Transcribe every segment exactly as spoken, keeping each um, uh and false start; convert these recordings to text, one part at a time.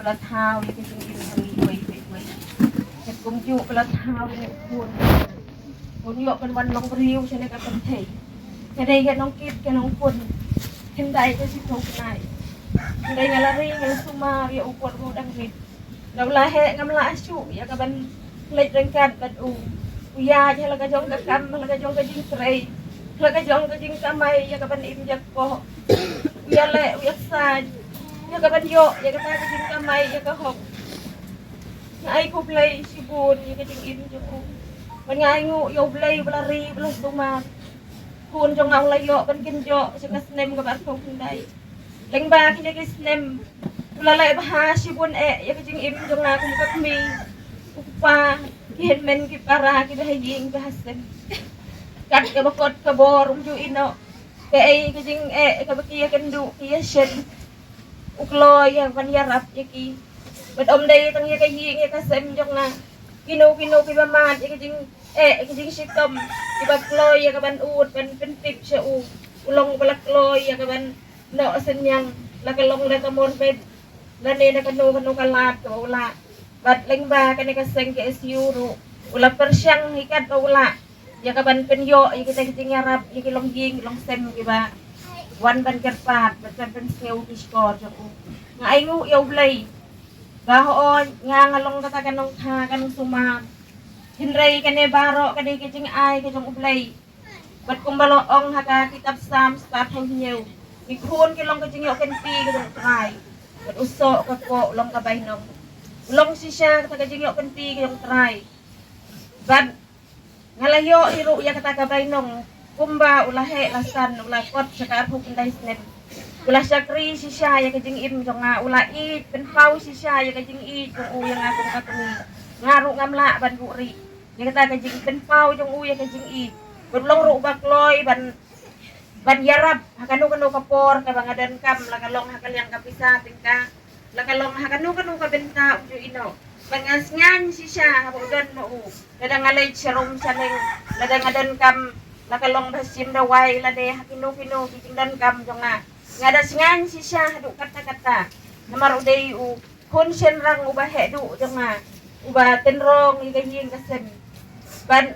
La thaw ïa ka jingim ha ngi wei wei wei. Katkum juh ka la thaw ïa u khun. Khun ïoh ban wan long briew shane ka pyrthei. Ka dei ka nongkit ka nongkun. Hyndai ka shiphew bnai. Hyndai nga la ri nga la sumar ïa u por u dang rit. Nga la heh ngam lah shuh ïa ka ban leit ryngkat bad u. U ïaid ha la ka jong ka kam, ha la ka jong ka jingtrei, ha la ka jong ka jingkamai ïa ka ban im ïa ka kpoh. U ïaleh u ïasaid ïa ka ban ïoh ïa kata ka jingkamai ïa ka hok. Nga ai khublei shibun ïa ka jingim jong u. Bad nga ai nguh ïa u Blei ba la ri ba la sumar. Khun jong nga u la ïoh ban kynjoh sha ka snem kaba arphew khyndai. Lyngba kine ki snem u la leh bha shibun eh ïa ka jingim jong nga kum ka kmie. U kpa, ki hynmen ki para kiba ha ïing ba ha sem. Kat kaba kot ka bor um ju ïehnoh. Kaei ka jingeh kaba ki ïakynduh ki ïashem. U kloi ïa ban ïarap ïa ki. Bad ym dei tang ïa ka ïing ïa ka sem jong nga. Kino kino kiba mad ïa ka jingeh ïa ka jingshitom, kiba kloi ïa ka ban ud ban pyntip sha u. U long ba la kloi ïa ka ban noh synñiang, la ka long la ka mor bed, lane na kano kano ka lad kaba u lah. Bad lyngba kane ka seng K S U ruh u la pyrshang hi katba u lah ïa ka ban pynïoh ïa kita ki jingïarap ïa ki longïing longsem kiba wan ban kyrpad bad ban pynsngew ki shkor jong u. Nga ai nguh ïa u Blei ba hooid nga nga long kata ka nongtha ka nongsumar. Hynrei kane baroh ka dei ka jingai ka jong u Blei. Bad kumba la ong ha ka kitab Salm spah phew hynñiew, ki khun ki long ka jingïoh kynti ka jong u Trai, bad u soh ka koh u long ka bainong. U long shisha kata ka jingïoh kynti ka jong u Trai. Bad nga la ïoh hi ruh ïa kata ka bainong kumba u la heh la san, u la kot sha ka arphew khyndai snem. U la shakri shisha ïa ka jingim jong nga, u la ïeit pynpaw shisha ïa ka jingïeit jong u ïa nga kum ka kmie. Nga ruh ngam lah ban buhrieh ïa kata ka jingpynpaw jong u ïa ka jingïeit. Bad u long ruh uba kloi ban ban ïarap ha kano kano ka por kaba nga donkam, la ka long ha ka liang ka pisa tyngka, la ka long ha kano kano ka bynta um ju ïehnoh. Bad nga sngew shisha haba u don ma u. Lada nga leit sharum shaneng, lada nga donkam, la ka long ba shim dawai lane ha kino kino ki jingdonkam jong nga, nga da sngew shisha haduh katta katta. Namar u dei u khun shynrang uba heh duh jong nga, uba tynrong ïa ka ïing ka sem. Bad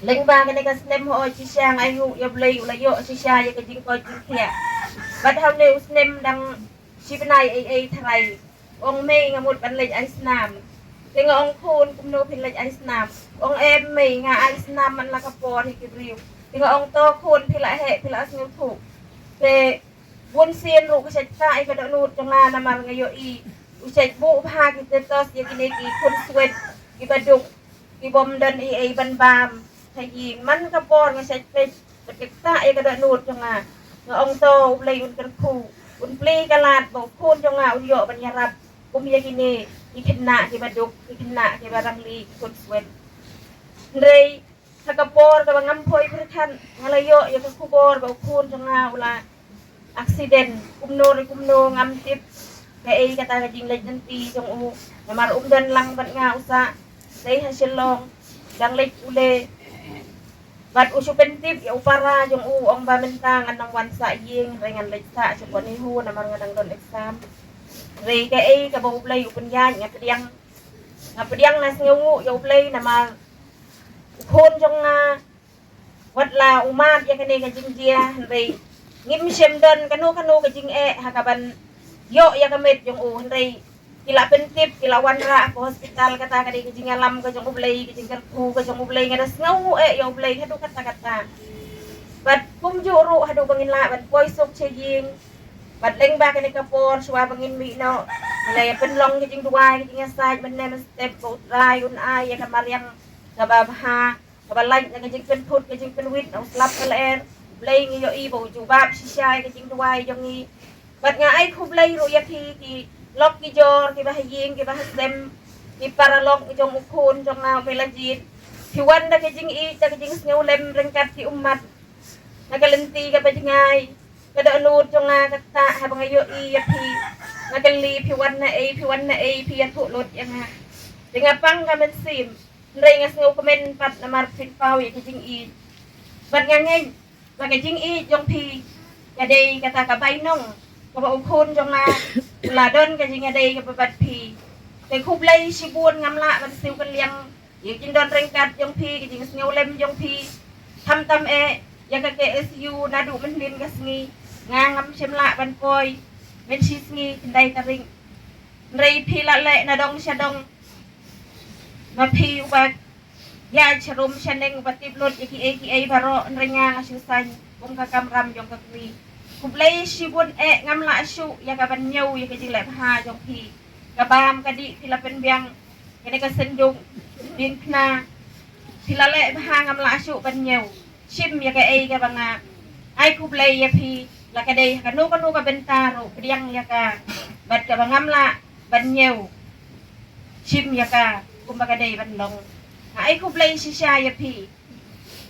lyngba kane ka snem hooid shisha nga ai nguh ïa u Blei u la ïoh shisha ïa ka jingkoit jingkhiah. Bad ha une u snem dang shi bnai ei ei tharai, u ong mei nga mut ban leit ai snam. Te nga ong khun kumno phin leit ai snam? U ong em mei nga ai snam man la ka por hi ki briew. Te nga ong to khun phi la heh phi la sngewthuh. Te bun sien ruh ka shait tah ïa ka dohnud jong nga namar nga ïohi u shait buh bha ki status ïa kine ki khun swet kiba duk, ki bym don ei ei ban bam ha ïing. Man ka por nga shait peit bad ka tah ïa ka dohnud jong nga. Nga ong to u Blei un kyrkhu, un plie ka lad ba u khun jong nga un ïoh ban ïarap kum ïa kine ki khynnah kiba duk, ki khynnah kiba rangli, ki khun swet. Hynrei ha ka por kaba ngam poi pyrkhat nga la ïoh ïa ka khubor ba u khun jong nga u la accident. Kumno re kumno ngam tip kaei kata ka jingleit lynti jong u. Namar um don lang bad nga u sah, dei ha Shillong, dang leit pule. Bad u shu pyntip ïa u para jong u, ong ba mynta ngan nang wan sah ïing, hynrei ngan leit sah sha Port Neihu namar nga dang don exam. Hynrei kaei kaba u Blei u pynïaid nga pdiang. Nga pdiang, nga sngewnguh ïa u Blei namar u khun jong nga, wat la u mad ïa kane ka jingjia, hynrei ngim shym don kano kano ka jingeh ha kaban ïoh ïa ka met jong u. Hynrei ki la pyntip, ki la wanrah ha ka hospital, kata ka dei ka jingïalam ka jong u Blei, ka jingkyrkhu ka jong u Blei. Nga da sngewnguh eh ïa u Blei haduh katta katta. Bad kumjuh ruh haduh ba ngin lah ban poi suk sha ïing, bad lyngba kane ka por shuwa ba ngin mih noh, ngi la ïa pynlong ka jingduwai, ka jingïasaid mynne mynstep ba u Trai un ai ïa ka mariang kaba bha, kaba lait na ka jingpynthut ka jingpynwit na u slap ka lyer. Blei, ngi ïohi ba u jubab shisha ïa ka jingduwai jong ngi. Bad nga ai khublei ruh ïa phi ki lok ki jor, kiba ha ïing kiba ha sem, ki paralok jong u khun jong nga u Melajit. Phi wan da ka jingïeit, da ka jingsngewlem ryngkat ki ummat na ka lynti kaba jngai. Ka dohnud jong nga ka tah haba nga ïohi ïa phi. Nga kylli phi wan na ei, phi wan na ei, phi ïathuh lut ïa nga. Te nga pang ka mynsiem, hynrei nga sngewkmen pat namar phin paw ïa ka jingïeit. Bad nga ngeit ba ka jingïeit jong phi ka dei kata ka bainong kaba u khun jong nga u la don ka jingïadei kaba bad phi. Te khublei shibun, ngam lah ban siew kylliang ïa ka jingdon ryngkat jong phi, ka jingsngewlem jong phi. Khamtam eh ïa ka K S U naduh mynhynnin ka sngi nga ngam shym lah ban poi mynshisngi khyndai tarik. Hynrei phi la leh na dong sha dong ma phi uba ïa sharum shaneng uba tip lut ïa kiei kiei baroh, hynrei nga nga shu saiñ kum ka kamram jong ka kmie. Khublei shibun eh, ngam lah shuh ïa ka ban ñiew ïa ka jingleh bha jong phi. Ka bam ka dih phi la pynbiang kane ka synjuk diengphna, phi la leh bha, ngam lah shuh ban ñiew. Shim ïa kaei kaba nga ai khublei ïa phi, la ka dei ha kano kano ka bynta ruh pdiang ïa ka, bad kaba ngam lah ban ñiew, shim ïa ka kumba ka dei ban long. Nga ai khublei shisha ïa phi.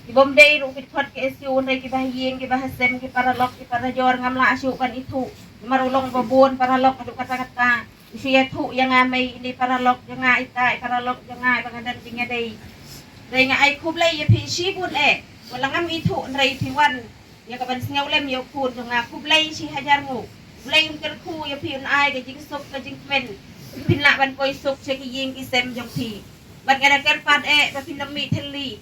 Ki bym dei ruh ki dkhot K S U, hynrei kiba ha ïing, kiba ha sem, ki paralok, ki parajor, ngam lah shuh ban ithuh. Namar u long ba bun paralok haduh katta katta. U shu ïathuh ïa nga mei, ine paralok jong nga, ita i paralok jong nga ba nga don jingïadei. Hynrei nga ai khublei ïa phi shibun eh, wat la ngam ithuh hynrei phi wan ïa ka ban sngewlem ïa u khun jong nga. Khublei shi hajar nguh. U Blei un kyrkhu ïa phi, un ai ka jingsuk ka jingkmen, phin lah ban poi suk sha ki ïing ki sem jong phi. Bad nga da kyrpad eh ba phin nym mih thylli.